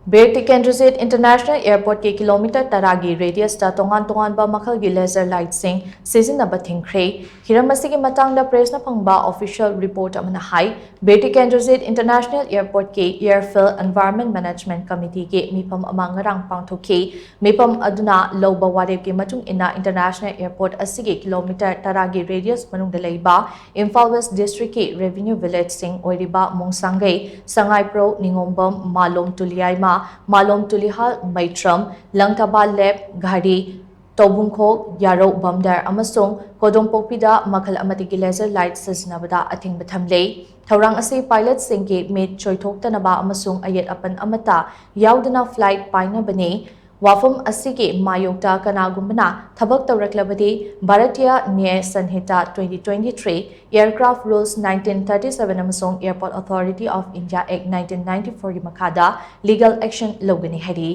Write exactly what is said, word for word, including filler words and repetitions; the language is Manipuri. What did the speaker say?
ꯕꯤꯔ ꯇꯤꯀꯦꯟꯗ꯭ꯔꯖꯤꯠ ꯏꯟꯇꯔꯅꯦꯁꯅꯦꯜ ꯑꯦꯌꯔꯄꯣꯔꯠꯀꯤ ꯀꯤꯂꯣꯃꯤꯇꯔ ꯇꯔꯥꯒꯤ ꯔꯦꯗꯤꯌꯁꯇ ꯇꯣꯉꯥꯟ ꯇꯣꯉꯥꯟꯕ ꯃꯈꯜꯒꯤ ꯂꯦꯖꯔ ꯂꯥꯏꯠꯁꯤꯡ ꯁꯤꯖꯤꯟꯅꯕ ꯊꯤꯡꯈ꯭ꯔꯦ꯫ ꯍꯤꯔꯝ ꯑꯁꯤꯒꯤ ꯃꯇꯥꯡꯗ ꯄ꯭ꯔꯦꯁꯅ ꯐꯪꯕ ꯑꯣꯐꯤꯁꯤꯌꯦꯜ ꯔꯤꯄꯣꯔꯠ ꯑꯃꯅ ꯍꯥꯏ, Bir Tikendrajit international ꯑꯦꯌꯔꯄꯣꯔꯠꯀꯤ ꯑꯦꯌꯔꯐꯤꯜꯗ environment management ꯀꯃꯤꯇꯤꯒꯤ ꯃꯤꯐꯝ ꯑꯃ ꯉꯔꯥꯡ ꯄꯥꯡꯊꯣꯛꯈꯤ꯫ ꯃꯤꯐꯝ ꯑꯗꯨꯅ ꯂꯧꯕ ꯋꯥꯔꯦꯞꯀꯤ ꯃꯇꯨꯡ ꯏꯟꯅ ꯏꯟꯇꯔꯅꯦꯁꯅꯦꯜ ꯑꯦꯌꯔꯄꯣꯔꯠ ꯑꯁꯤꯒꯤ ꯀꯤꯂꯣꯃꯤꯇꯔ ꯇꯔꯥꯒꯤ ꯔꯦꯗꯤꯌꯁ ꯃꯅꯨꯡꯗ ꯂꯩꯕ ꯏꯝꯐꯥꯜ ꯋꯦꯁ꯭ꯠ ꯗꯤꯁꯇ꯭ꯔꯤꯛꯀꯤ ꯔꯦꯚꯤꯅ꯭ꯌꯨ ꯚꯤꯂꯦꯖꯁꯤꯡ ꯑꯣꯏꯔꯤꯕ ꯃꯣꯡꯁꯥꯡꯒꯩ, ꯁꯉꯥꯏꯄ꯭ꯔꯧ, ꯅꯤꯉꯣꯝꯕꯝ, ꯃꯥꯂꯣꯝ ꯇꯨꯂꯤꯌꯥꯏꯃ, ꯃꯥꯂꯣꯝ ꯇꯨꯂꯤꯍꯥꯜ, ꯃꯩꯇ꯭ꯔꯝ, ꯂꯪꯊꯕꯥꯜ ꯂꯦꯞ, ꯘꯔꯤ, ꯇꯧꯕꯨꯡꯈꯣꯛ, ꯌꯥꯔꯧ ꯕꯝꯗꯔ ꯑꯃꯁꯨꯡ ꯀꯣꯗꯣꯝꯄꯣꯛꯄꯤꯗ ꯃꯈꯜ ꯑꯃꯠꯇꯒꯤ ꯂꯦꯖꯔ ꯂꯥꯏꯠ ꯁꯤꯖꯤꯟꯅꯕꯗ ꯑꯊꯤꯡꯕ ꯊꯝꯂꯦ꯫ ꯊꯧꯔꯥꯡ ꯑꯁꯤ ꯄꯥꯏꯂꯠꯁꯤꯡꯒꯤ ꯃꯤꯠ ꯆꯣꯏꯊꯣꯛꯇꯅꯕ ꯑꯃꯁꯨꯡ ꯑꯌꯦꯠ ꯑꯄꯟ ꯑꯃꯠꯇ ꯌꯥꯎꯗꯅ ꯐ꯭ꯂꯥꯏꯠ ꯄꯥꯏꯅꯕꯅꯤ꯫ ꯋꯥꯐꯝ ꯑꯁꯤꯒꯤ ꯃꯥꯌꯣꯛꯇ ꯀꯅꯥꯒꯨꯝꯕꯅ ꯊꯕꯛ ꯇꯧꯔꯛꯂꯕꯗꯤ Bharatiya ꯅ꯭ꯌꯥꯌ ꯁꯟꯍꯤꯇꯥ twenty twenty-three, Aircraft Rules nineteen thirty-seven ꯑꯃꯁꯨꯡ Airport Authority of India Act nineteen ninety-four ꯒꯤ ꯃꯈꯥꯗ ꯂꯤꯒꯦꯜ ꯑꯦꯛꯁꯟ ꯂꯧꯒꯅꯤ ꯍꯥꯏꯔꯤ꯫